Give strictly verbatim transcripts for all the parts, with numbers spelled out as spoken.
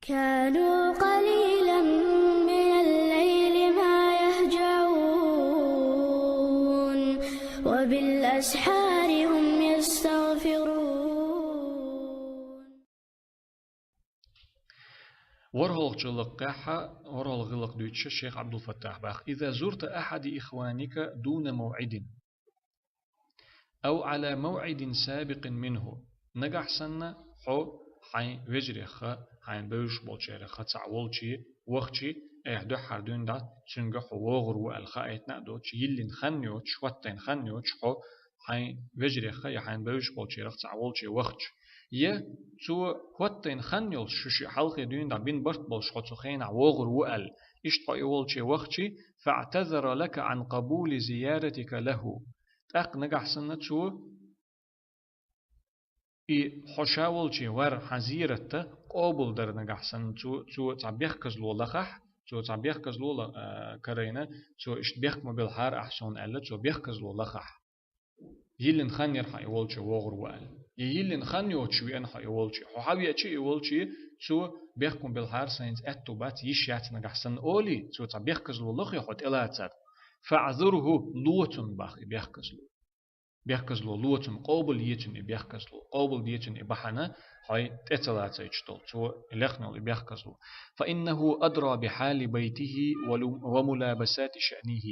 كانوا قليلا من الليل ما يهجعون وبالأسحار هم يستغفرون. ВорхӀалгӀачу гӀиллакхехь, ворхӀалгӀа гӀиллакх дуьйцуш шейх Ӏабдул-Фаттахь боху: إذا زرت أحد إخوانك دون موعد أو على موعد سابق منه. Нагахь санна хьо хьайн вежарехха, хьайн бевзаш болчарехха цхьаъ волчу вахча, айхьа дуьххьара дуьйна дӀа цуьнга хьо вогӀур ву аьлла хаийтина а доцуш, йиллина хан йоцуш, хӀоттийна хан йоцуш хьо хьайн вежарехха я хьайн бевзаш болчарах цхьаъ волчу вахча. Я цо хӀоттийна хан йолуш, шу шиъ хьалхе дуьйна дӀа бина барт болуш хьо цу хенахь вогӀур ву аьлла, иштта хьо и волчу вахча, فاعتذر لك عن قبول زيارتك له. ТӀаккха нагахь санна цо и хьо ша волчу вар хьан зиярат къобал дара нагахь санна цо, цо цхьа бехказло лахахь, цо цхьа бехказло ла-, а, карийна, цо иштта бехк ма белхьара ахь суна аьлла, цо бехказло лахахь. Йиллина хан яра хьан и волчу вогӀур ву аьлла. И йиллина хан йоцуш веана хьо и волчу. Хьо хьан веача и волчу, цо бехк ма белхьара, сайнца аьтту бац, йиш яц нагахь санна олий, цо цхьа бехказло лахе хьо тӀелацар. فاعذره, ло цунна боху и бехказло. Бехказло ло цунна, къобал е цунна и бехказло, къобал де цунна и бахьана, хьо тӀе ца лацийча долу, цо лехна йолу и бехказло. فإنه أدرى بحال بيته ولم-، وملابسات شأنه.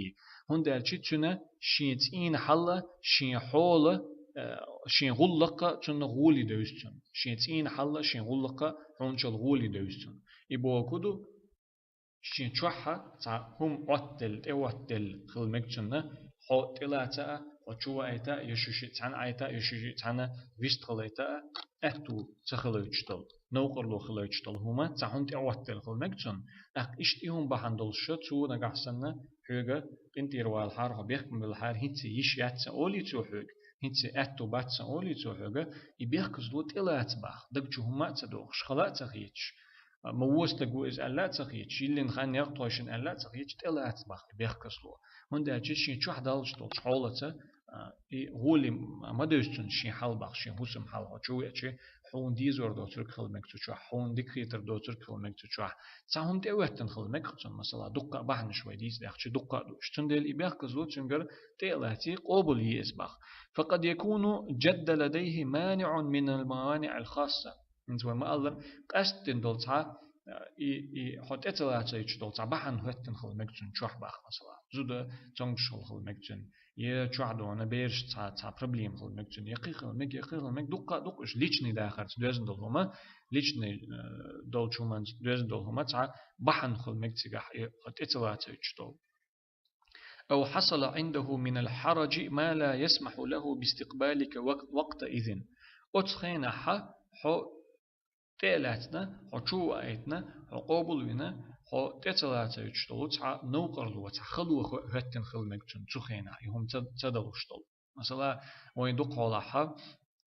ХӀунда аьлча цуьнан шен цӀийнан хьал, шен хьол, э, шен гӀуллакх цунна гӀоле девза цунна. Шен цӀийнан хьал, шен гӀуллакх хьуначул гӀоле девза цунна. И бохург ду, шен чохь цхьа хӀума Ӏоттаделла, тӀеӀоттаделла хила мега цунна, хьо тӀелаца а, хьо чу ваийта а, я шу шиъ цхьаьна Ӏайта а, я шу шиъ цхьаьна вистхилийта а, аьтту ца хилийтуш долу, новкъарло хилийтуш долу хӀума цхьа хӀума тӀеӀоттаделла хила мега цунна. ТӀаккха иштта и хӀума бахьана долуш цо нагахь санна хьоьга къинтӀера валахьара, хьо бехк ма белхьара, хӀинцца йиш яц сан олий цо хьоьга, хӀинцца аьтту бац сан олий цо хьоьга, и бехказло тӀелаца боху, даг чу хӀумма а ца дохуш, хала а ца хеташ. А, ма вон стаг ву иза аьлла а ца хеташ, йиллина хан яра тхойшинна аьлла а ца хеташ, тӀелаца боху и бехказло. ХӀунда аьлча шен чохь даллаш долчу хьолаца, а, и гӀоле ма девза цунна шен хьал боху, шен хӀусам хьал хьо чу веача, хьуна дезор доцург хила мега цу чохь, хьуна дика хетар доцург хила мега цу чохь. Цхьа хӀума тӀеоьттина хила мега цунна, масала, дуккха а бахьанаш вай дийца даьхча, дуккха а ду уьш. Цундела и бехказло цуьнгара тӀе а лаций, къобал е иза боху. فقد يكون جد لديه مانع من الموانع الخاصة. ХӀинца вай ма-аллара, къаьсттина долу цхьа, а, и, и хьо тӀе ца лацийча долу цхьа бахьана хӀоьттина хила мега цунна чохь боху, масала. Зуда цомгуш хила хила мега цунна. Я чохь дона бераш цхьа, цхьа проблема хила мега цунна. Я кхин хила мега, я кхин хила мега. Дуккха а ду-кх уьш личный дахарца доьзна долу хӀума, личный, э, долчу хӀуманца доьзна долу хӀума цхьа бахьана хила мега цигахь, и хьо тӀе ца лацийча долу. أو حصل عنده من الحرج ما لا يسمح له باستقبالك وق-، وقتئذ. Оцу хенахь хьо тӀе а лаьцна, хьо чу а ваийтина, хьо къобал а вина, хьо тӀе ца лацийча долу цхьа новкъарло, цхьа хало хӀо-, хӀоьттина хила мега цунна цу хенахь, и хӀума ца, ца далуш долу. Масала, вайн дукхахьолахь,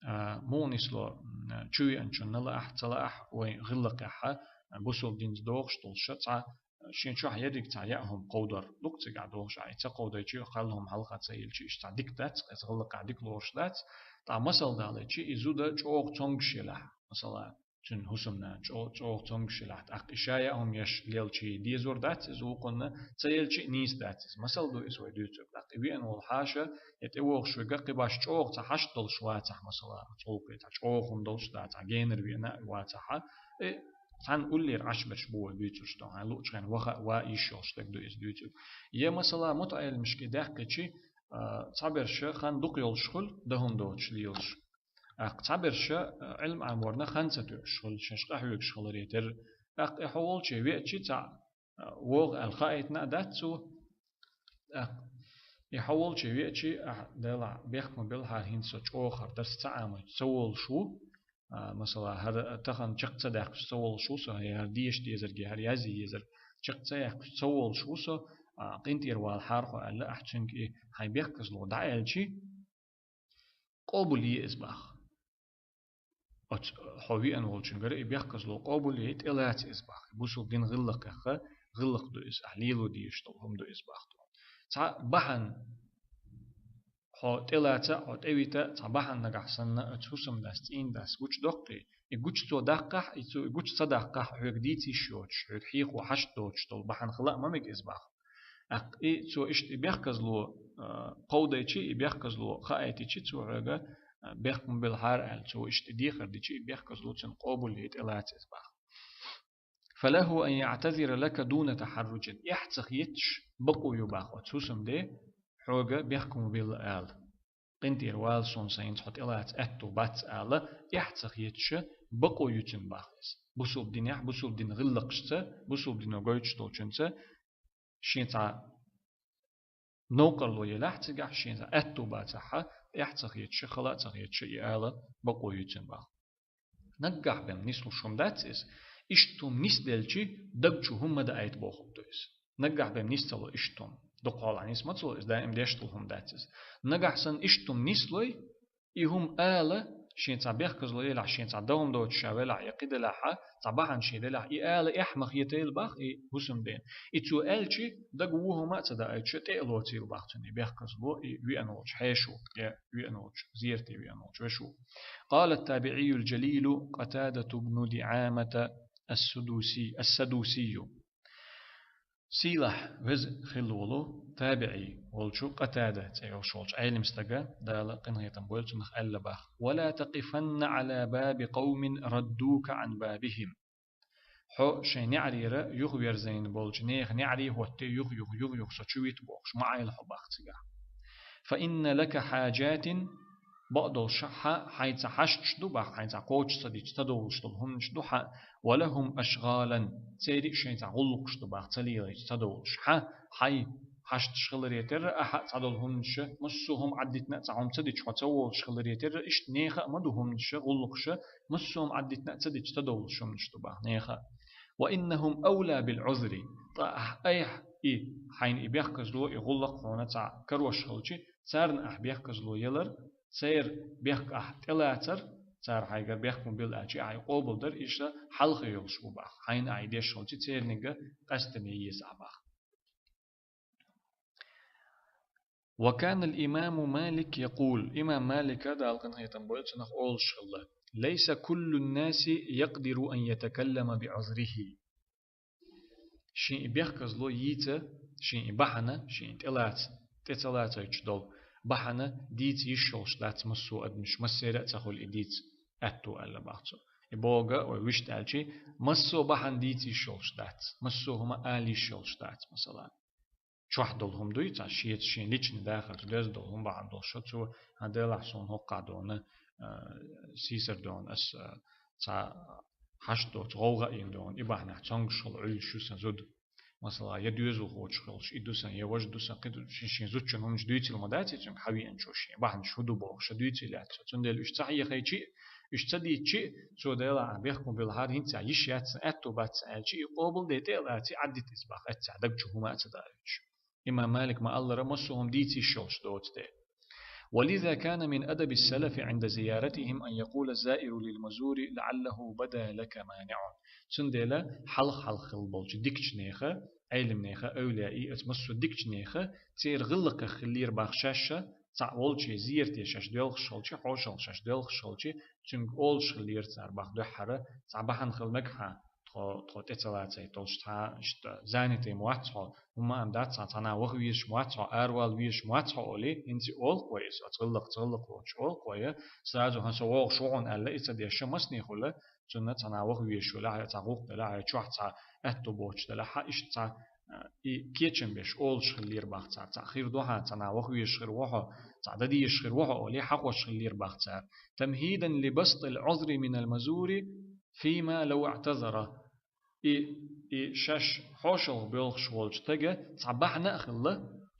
а, муха нисло, м, чу веанчунна лаахь, ца лаахь, вайн гӀиллакхехь, а, бусалба динца догӀуш долуш цхьа, шен чохь ерриг цхьа яа хӀума кховдар. Дукха цигахь догӀуш а, и ца кховдайча, кхалла хӀума хьалха ца елча, иштта цхьа дика дац, иза гӀиллакхехь дика лоруш дац. ТӀаккха масал далийча, и зуда чӀогӀа цомгуш елахь, масала, цуьнан хӀусамна чӀо-, чӀогӀа цомгуш елахь, тӀаккха и ша яа хӀума еш лелча дезор дац иза вукхунна, ца елча а нийса дац иза. Масал ду иза вай дуьйцург. ТӀаккха и веана волу хьаша, я тӀевогӀуш верг кхин башха чӀогӀа цхьа хьашт долуш вацахь, масала, цхьа гӀуллакхе цхьа чӀогӀа хӀума долуш дацахь, генара веана а вацахь, и цхьана уллера Ӏаш берш бу вай дуьйцурш ду. Хьайн луучу хенахь ваха а, ван а йиш йолуш стаг ду иза дуьйцург. Я, масала, мутаӀеллимашкахь даьккхича, а, цхьаберш хан дукха йолуш хуьлу, дан хӀума доцуш лелаш. ТӀаккха цхьаберш, а, Ӏилма Ӏаморна хан ца тоьуш хуьлу, шаьш къахьоьгуш хиларе терра. ТӀаккха и хьо волче веача цхьа, а, вогӀу аьлла хаийтина а дац цо. ТӀаккха и хьо волче веача, ахь, Делахь, бехк ма белхьара, хӀинца со чӀогӀа хӀара дарс ца Ӏамийча ца волуш ву. А, масала, хӀара тахана чекх ца даьккхича ца волуш ву со, я хӀара деша дезарг, я хӀара язъе езарг чекх ца яьккхича ца волуш ву со, а, къинтӀера валахьара хьо аьлла, ахь цуьнга и хьайн бехказло дӀааьлча, къобал е иза боху. Оцу хьо веана волчуьнгара и бехказло къобал е, тӀелаца иза боху. Бусалба дин гӀиллакхехь гӀиллакх ду иза, ахь лело дезаш долу хӀума ду иза боху. Цхьа бахьана хьо тӀелаца а, хьо тӀевита а, цхьа бахьана нагахь санна оцу хӀусамдас, цӀийндас гучудоккхий, И гуча цо даккхахь, и цо и гуча ца даккхахь, хьоьга дийца йиш йоцуш, хьоьга хьехо хьашт доцуш долу бахьана хила а ма мега иза баха. ТӀаккха и цо иштта и бехказло, а, кховдайчи, и бехказло хаийтичи цо хьоьга, а, бехк ма белхьара аьлла, цо иштта и дехар дичи, и бехказло цуьнан къобалъе тӀелаца иза баха. فله أن يعتذر لك دون تحرج. Эхь ца хеташ бакъо ю баха оцу хӀусамде, хьоьга бехк ма билла ала. КъинтӀера вала суна, сан хӀинца хьо тӀелаца аьтту бац ала, эхь ца хеташ бакъо ю цуьнан баха иза. Бусулба динехь, бусулба динан гӀиллакхашца, бусулба дино гойтуш долчуьнца шен цхьа новкъарло елахь цигахь, шен цхьа аьтту бацахьа, эхь ца хеташ, хала а ца хеташ и ала бакъо ю цуьнан баха. Наггахь бен нислуш хӀума дац иза, иштта хӀума нисделчи, даг чу хӀума ма даайта бохург ду иза. Наггахь бен нис ца ло иштта хӀума. Дукха хьолахь нис ма ца ло иза, даим деш долу хӀума дац иза. Нагахь санна иштта хӀума нислой, и хӀума ала, шен цхьа бехказло елахь, шен цхьа догӀма доцуш ша велахь, я кхин делахьа, цхьа бахьана шен делахь, и ала эхь ма хетайла баха и хӀусамдена. И цо аьлчи, дага вон хӀума а ца даийташ, тӀе а лоцийла баха цунна и бехказло, и веана волчу хьешо, я веана волчу, зерате веана волчу вешо. قال التابعي الجليل قتادة بن دعامة السدوسي، السدوسي. Сийлахь веза хилла волу табиӀий волчу Къатада цӀе йолуш волчу Ӏелим стага, Дала къинхетам бойла цунах, аьлла баха: «ولا تقفن على باب قوم ردوك عن بابهم». Хьо шайн неӀарера юхаверзийна болчу нехан неӀарий хӀотте юха-юха, юха-юха со чу вита бохуш, ма Ӏайла хьо баха цигахь. «فإن لك حاجات», бакъдолуш хьан, хьайн цхьа хьашташ ду баха, хьайн цхьа кхочуш ца дича ца довлуш долу хӀуманаш ду хьан, «ولهم أشغالا», церан а шайн цхьа гӀуллакхаш ду баха, ца лелийча ца довлуш. Хьан, хьайн хьашташ хиларе терра, ахьа а цхьадолу хӀуманаш, массо а хӀума Ӏаддитина а цхьа хӀума ца дича хьо ца волуш хиларе терра, иштта нехан а ма ду хӀуманаш, гӀуллакхаш, массо а хӀума Ӏаддитина а ца дича ца довлуш хӀуманаш ду баха нехан а. «وإنهم أولى بالعذر», ткъа ахь айхьа и, хьайна и бехказло, и гӀуллакх хьуна цхьа карош хилчи, царна ахь бехказло елар, церан бехк ахь тӀелацар, цара хьайгара бехк ма билла аьлчи, ахь и къобалдар, иштта хьалха йолуш бу баха. Хьайна ахь и деш хилчи, церниг а къаьстина еза ахь баха. «وكان الإمام مالك يقول», имам Малика, Дала къинхетам бойла цунах, олуш хилла: «ليس كل الناس يقدر أن يتكلم بعذره». Шен и бехказло йийца, шен и бахьана, шен и тӀелаца, тӀе ца лацойтуш долу бахьана дийца йиш йолуш дац массо а адамаш, массеран а ца хуьлу и дийца аьтту, аьлла баха цо. И бохург вай вуьшта аьлчи, массо а бахьана дийца йиш йолуш дац, массо а хӀума ала йиш йолуш дац, масала. Чохь долу хӀума дуй, цхьа шеца шен личный дахарца доьзна долу хӀума бахьана долуш, цо: «ХӀан, делахь суна хӀокхахь дона, а, сийсар дона, ас, а, цхьа хьашт доцу гӀовгӀа а йина дона, и бахьанехь цомгуш хила Ӏуьллуш ю сан зуда». Масала, я доьзалхочух йолуш и ду сан, я важа ду сан, кхин ду шен, шен зудчун хӀуманаш дуьйцийла ма дац и цуьнга хьан веанчо, шен бахьанаш хӀун ду бохуш, ша дуьйцийла яц цо. Цундела уьш ца хьехайчи, уьш ца дийцчи, цо: «Делахь, бехк ма билла хьара, хӀинца йиш яц сан, аьтту бац сан», аьлчи, и къобалде тӀе а лаций, Ӏаддита иза баха, эццехь даг чу хӀума а ца даийтуш. Имам Малик ма-аллара, массо а хӀума дийца йиш йолуш доцу де. «ولذا كان من أدب السلف عند زيارتهم أن يقول الزائر للمزور لعله بدا لك مانع». Цундела хьалха-хьалха хилла болчу дикачу неха, Ӏелимнеха, эвлияий, оцу массо а дикачу неха, церан гӀиллакхех хиллера баха шаьш а, цхьаъ волчу зерате шаьш доьлхуш хилчи, хьошалгӀа шаьш доьлхуш хилчи, цуьнга олуш хиллера цара баха дуьххьара, цхьа бахьана хила мега хьан, тхо, тхо тӀе ца лацайта долуш, цхьа иштта занятый ма вац хьо, хӀумма а дац хьан, цхьанхьа ваха везаш ма вац хьо, аравала везаш ма вац хьо олий, хӀинца олу-кх вай иза, оцу гӀиллакх-, цу гӀиллакх лоцуш олу-кх вай, сразу хьан со вогӀуш ву хьуна аьлла, и ца деш масне хуьлу, цунна цхьанхьа ваха везаш велахь, я цхьа гӀуллакх делахь, я чохь цхьа аьтту боцуш делахь, хьан иштта цхьа, а, и кечам беш олуш хиллера баха цара, цхьа хир ду хьан, цхьанхьа ваха везаш хир ву хьо, цхьа дан дезаш хир ву хьо олий, хьахош хиллера баха цара. «تمهيدا لبسط العذر من المزور فيما لو اعتذر». И, и шаьш хьошалгӀа боьлхуш волчу стага цхьа бахьана а хилла,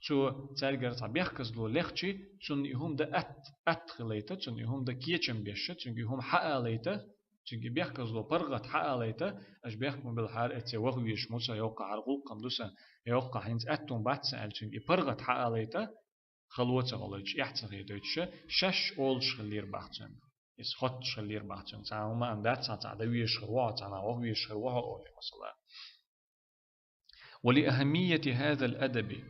цо цаьргара цхьа бехказло лехчи, цунна и хӀума дан атта, атта хилайта, цунна и хӀума дан кечам беш, цуьнга и хӀума хьаалайта, цуьнга и бехказло паргӀат хьаалайта, аша бехк ма билла хьара, эцце ваха везаш ву сан, йоккха хьара гӀуллакх-м ду сан, йоккха хӀинца аьтту-м бац сан аьлла, цуьнга и паргӀат хьаалайта, хало ца гӀолуьйтуш, эхь ца хетуьйтуш, шаьш олуш хиллера баха цуьнга. Иза хоттуш хиллера баха цуьнга. Цхьа хӀумма а дац хьан, цхьа дан везаш хир ву хьо, цхьанхьа ваха везаш хир ву хьо олий, масала. «ولأهمية هذا الأدب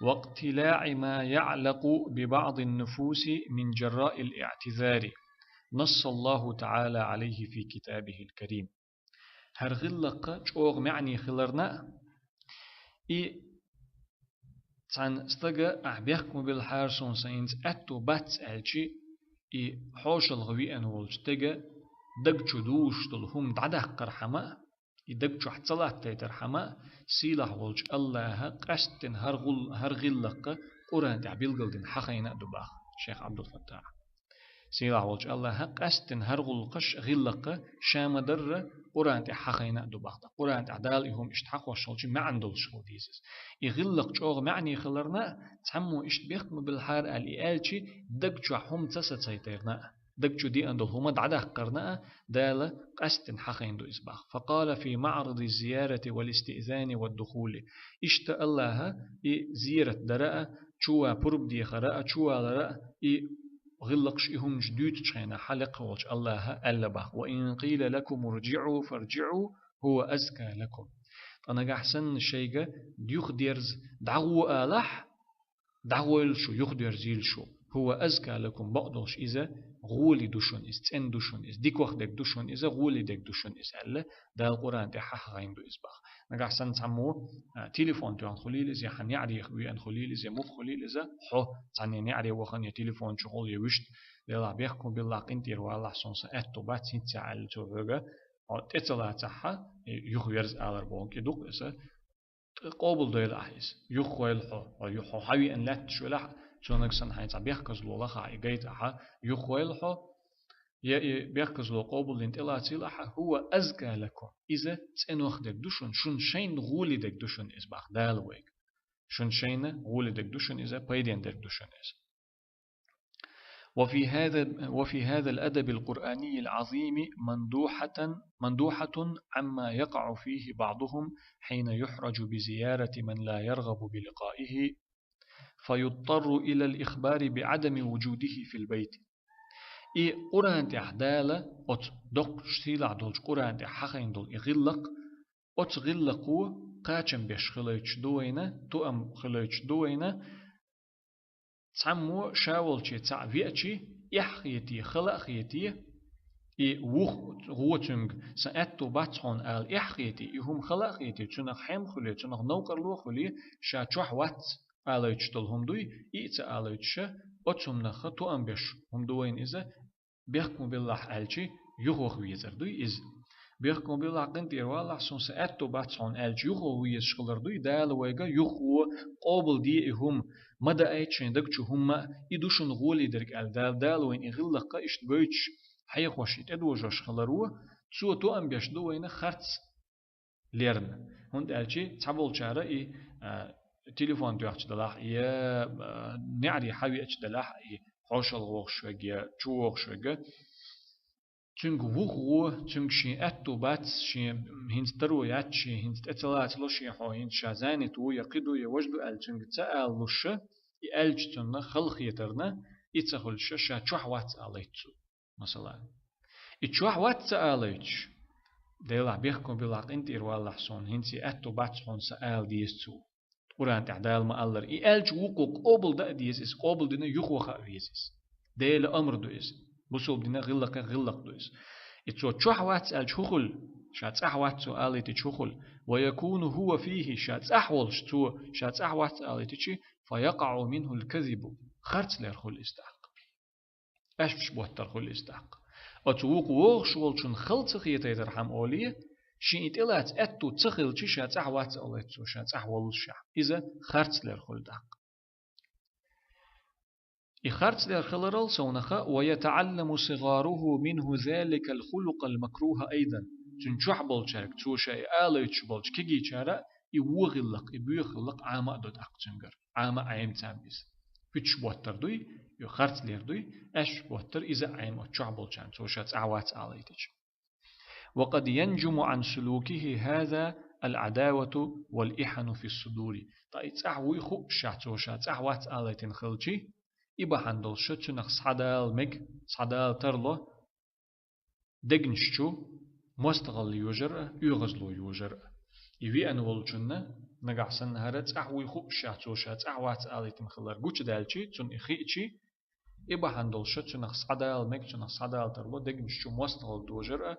واقتلاع ما يعلق ببعض النفوس من جراء الاعتذار». نص الله تعالى عليه في كتابه الكريم. ХӀара гӀиллакха чӀоагӀа маьӀне хиларна а, и цхьана стага ахь бехк ма биллахьара сона, са хӀинца аьтту бац аьлчи, и хьошалгӀа веана волчу стага даг чу дугӀуш долу хӀума дӀадаккхар хьама а, и даг чохь ца латтайтар хьама а, сийлахь волчу АллахӀа къаьсттина хӀара гӀул-, хӀара гӀиллакха Къуръан тӀехь билгалдина хьахайна а ду баха шайх Ӏабдулфаттахь. Сийлахь волчу АллахӀа къаьсттина хӀара гӀуллакхаш, гӀиллакха ша ма-дарра Къуръан тӀехь хьахайна а ду баха. Къуръан тӀехь Дала и хӀума иштта хьахош хилчи, маьӀна долуш хила деза иза. И гӀиллакх чӀогӀа маьӀне хиларна а, цхьаммо иштта бехк ма биллахьара аьлла и аьлчи, даг чохь хӀума ца сацайтарна а, даг чу деана долу хӀума дӀадаккхарна а, Дала къаьсттина хьахайна ду иза баха. فقال في معرض الزيارة والاستئذان والدخول. Иштта АллахӀа и зиярат дара а, чуван пурба дехара а, чувалара а, и гӀиллакхаш, и хӀуманаш дуьйцучу хенахь хьалакха волчу АллахӀа аьлла баха: وإن قيل لكم ارجعوا فارجعوا هو أزكى لكم. Ткъа нагахь санна шайга юхадерза дӀагӀо алахь, дӀагӀойла шу, юхадерзийла шу. هو أزكى لكم, бакъдолуш иза гӀоли ду шуна, иза цӀена ду шуна, иза дикох дерг ду шуна, иза гӀоли дерг ду шуна иза аьлла, Дала Къуръан тӀехь хьахайна ду иза баха. Нагахь санна цхьаммо, а, телефон тоьхна хуьлийла иза, я хьан неӀаре веана хуьлийла иза, я муха хуьлийла иза, хьо цхьанне неӀаре вахана, я телефон чухула, я вуьшта, Делахь бехк ма биллахь, къинтӀера валахь, сона сан аьтту бац хӀинцца аьлла цо хьоьга, хьо тӀе ца лацахь, юхаверза алар боху кӀи ду-кх иза, къобалдойла ахь иза, юхахойла хьо, хьо ю-, хьо хьан веана лаьтташ велахь, цо нагахь санна хьайна цхьа бехказло лахахь и гайта ахь, юхахойла хьо, я и бехказло къобалдина тӀелацийла ахь, هو أزكى لكم, иза цӀенох дерг ду шуна, шуна шайна гӀоли дерг ду шуна иза баха Дала вайга. Шуна шайна гӀоли дерг ду шуна иза, пайден дерг ду шуна иза. وفي هذا، وفي هذا الأدب القرآني العظيم مندوحة، مندوحة عما يقع فيه بعضهم حين يحرج بزيارة من لا يرغب بلقائه فيضطر إلى الإخبار بعدم وجوده في البيت. И Къуръан тӀехь Дала, оцу доккхачу сийлахь долчу Къуръан тӀехь хьахайна долу и гӀиллакх, оцу гӀиллакхо кхачам беш хилойтуш ду вайна, тоам хилойтуш ду вайна, цхьаммо ша волче цхьаъ веачи, эхь а хетий, хала а хетий, и вуха гӀо цуьнга, сан аьтту бац хьуна ала эхь а хетий, и хӀума хала а хетий, цунах хьем а хуьлий, цунах новкъарло а хуьлий, ша чохь вац алойтуш долу хӀума дуй, и а ца алойтуша, оцу хӀуманах тоам беш хӀума ду вайна иза, бехк ма биллахь аьлчи, юхаваха везар дуй иза. Бехк ма биллахь, къинтӀера валахь, сона сан аьтту бац хьуна аьлчи, юхаваха везаш хилар дуй, Дала вайга юхаво, къобалде и хӀума, ма даайта шайн даг чу хӀумма а, и ду шуна гӀоли дерг аьлла Дала, Дала вайна и гӀиллакха иштта гойтуш, хьехош и тӀедожош хиларо, цо тоам беш ду вайна харц лерна. ХӀунда аьлчи цхьаболчара и, а, телефон тоьхча далахь, я, а, неӀаре хьан веача далахь, и хьошалгӀа вохуш верг, я чу вохуш верг, цуьнга вуха гӀо, цуьнга шен аьтту бац, шен хӀинца таро яц, шен хӀинца тӀе ца лацало, шен хьо хӀинца ша занят ву, я кхин ду, я важа ду аьлла, цуьнга ца алалуша, и аьлча цунна хала хетарна, и ца хуьлуша, ша чохь вац алайта цо. Масала, и чохь вац ца алайташ, Делахь бехк ма биллахь, къинтӀера валахь, сона хӀинца и аьтту бац хьуна сан ала деза цо. Къуръан тӀехь Дала ма-аллара, и аьлча вукхо къобалдан а деза иза, къобалдина юхаваха а веза иза. Делан амр ду иза. Бусалба динан гӀиллакхех гӀиллакх ду иза. И цо чохь вац аьлча хӀун хуьлу? Ша цӀахь вац цо алийтича хӀун хуьлу? ويكون هو فيه, ша цӀахь волуш цо, ша цӀахь вац алийтичи, فيقع منه الكذب, харцлер хуьлу иза тӀаккха. Аьшпаш боттар хуьлу иза тӀаккха. Оцу вукху вогӀуш волчун хала ца хетайтархьама олий, шен и тӀелаца аьтту ца хилча, ша цӀахь вац алайта цо, ша цӀахь воллушехь. Иза харцлер хуьлу тӀаккха. И харцлер хиларал совнаха, ويتعلم صغاره منه ذلك الخلق المكروه أيضا. Цуьнан чохь болчаьрга цо ша и алайташ болчу кегийчара и вогӀиллакх, и боьхиллакх Ӏама а до тӀаккха цуьнгара. Ӏама а Ӏема царна иза. Пуьташ боттар дуй, и харцлер дуй, аьшпаш боттар, иза а Ӏема оцу чохь болчарна, цо ша цӀахь вац алайтича. وقد ينجم عن سلوكه هذا العداوة والإحن في الصدور. Ткъа и цӀахь вуй хуъушехь, цо ша цӀахь вац алайтина хилчи, и бахьана долуш цуьнах схьадала мега, схьадала тарло, дегнаш чу мостагӀалла йожар а, оьгӀазло йожар а. И веана волчунна, нагахь санна хӀара цӀахь вуй хуъушехь, цо ша цӀахь вац алайтина хилар гучудаьлчи, цунна и хиъчи, И бахьана долуш цунах схьадала мега, цунах схьадала тарло дегнаш чу мостагӀалла дожар а,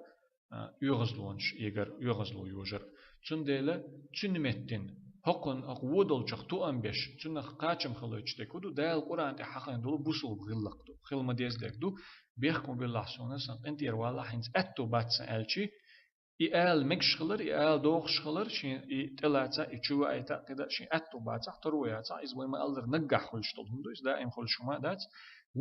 а, оьгӀазлонаш эгар, оьгӀазло йожар. Цундела цуьнан меттина хӀокхунна, хӀокху вон долчух тоам беш, цунах кхачам хилийтуш дерг хӀун ду, Дала Къуръан тӀехь хьахийна долу бусулба гӀиллакх ду, хила ма деза дерг ду, бехк ма биллахь суна, сан къинтӀера валахь, хӀинца аьтто бац сан аьлчи, и ала мегаш хилар, и ала догӀуш хилар, шен и тӀелаца, и чу ваийта а кхидӀа, шен аьтто бацахь, таро яцахь, иза вай ма-аллара наггахь хуьлуш долу хӀума ду, иза даим хуьлуш хӀума а дац.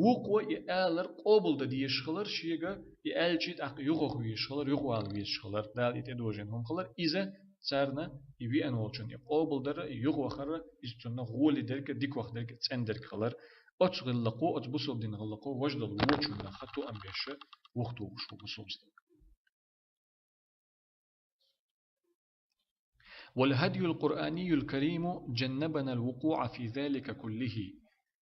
Вукхо и алар къобалдан дезаш хилар, шега и аьлчи тӀаккха юхаваха везаш хилар, юхавала везаш хилар, Дала и тӀедожийна хӀума хилар, иза царна и веана волчунна и къобалдар а, и юхавахар а, иза цунна гӀоли дерг а, дика ваха дерг а, цӀена дерг хилар. Оцу гӀиллакхо, оцу бусулба дин гӀиллакхо важа долу вочуннах тоам беш вухатухуш ву бусулба стаг. والهدي القرآني الكريم جنبنا الوقوع في ذلك كله.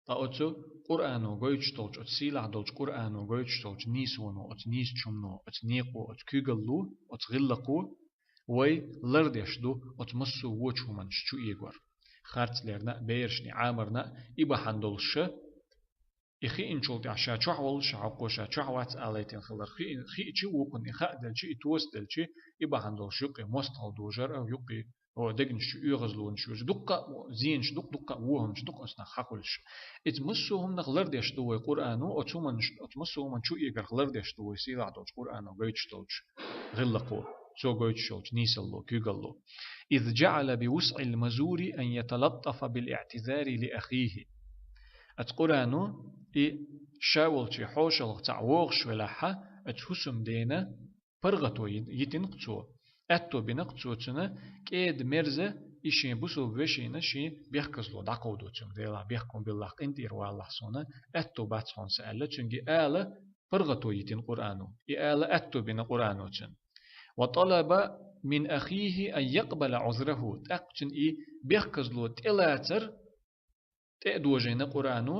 Ткъа оцу Къуръано гойтуш долчу, оцу сийлахь долчу Къуръано гойтуш долчу нийсоно, оцу нийсачу хӀумано, оцу некъо, оцу куьйгалло, оцу гӀиллакхо вай лардеш ду оцу массо а вочу хӀуманаш чу эгор. Харцлерна а, берашна Ӏамарна а, и бахьана долуш ша, и хиъначул тӀаьхьа ша чохь волуш, ша хьокхо ша чохь вац алайтина хилар хи-, хиъча, вукхунна и хаа делчи, и тоса делчи, и бахьана долуш юккъе мостагӀалла дожар а, юккъе, о, дегнаш чу оьгӀазлонаш йожа, дуккха а зенаш дукха, дуккха а вон хӀуманаш дукха оцунах хьахуьлуш. Иза массо а хӀуманах лардеш ду вай Къуръано, оцу хӀуманаш, оцу массо а хӀуманна чу эгарх лардеш ду вай сийлахь долчу Къуръано гойтуш долчу гӀиллакхо, цо гойтуш йолчу нийсалло, куьйгалло. إذ جعل بوسع المزور أن يتلطف بالاعتذار لأخيه. Оцу Къуръано и ша волчу хьошалгӀа цхьаъ вогӀуш велахьа, оцу хӀусамдена паргӀато йи-, йитина-кх цо, аьтто бина-кх цо цуьнан кӀеда-мерза и шен бусулба вешина шен бехказло дӀакховдо цуьнга, Делахь бехк ма биллахь, къинтӀера валалахь суна, аьтто бац хьуна сан аьлла, цуьнга и ала паргӀато йитина Къуръано, и ала аьтто бина Къуръано цуьнан. وطلب من أخيه أن يقبل عذره, тӀаккха цуьнан и бехказло тӀелацар тӀе а дожийна Къуръано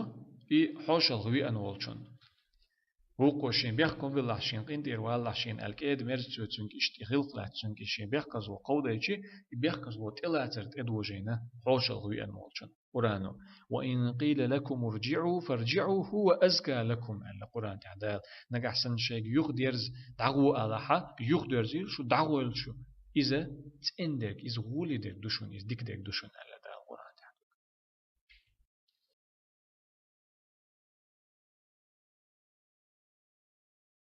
и хьошалгӀа веана волчунна. Вукхо шен бехк ма биллахь, шен къинтӀера валалахь шена аьлла, кӀеда-мерза цо цуьнга иштта и гӀиллакх лаьцна цуьнга и шен бехказло кховдайчи, и бехказло тӀелацар тӀедожийна хьошалгӀа веана волчунна Къуръано. وإن قيل لكم ارجعوا فارجعوا هو أزكى لكم, аьлла Къуръан тӀехь Дала. Нагахь санна шайга юхадерза дӀагӀо алахьа, юхадерзийла шу, дӀагӀойла шу. Иза цӀена дерг, иза гӀоли дерг ду шуна, иза дика дерг ду шуна аьлла.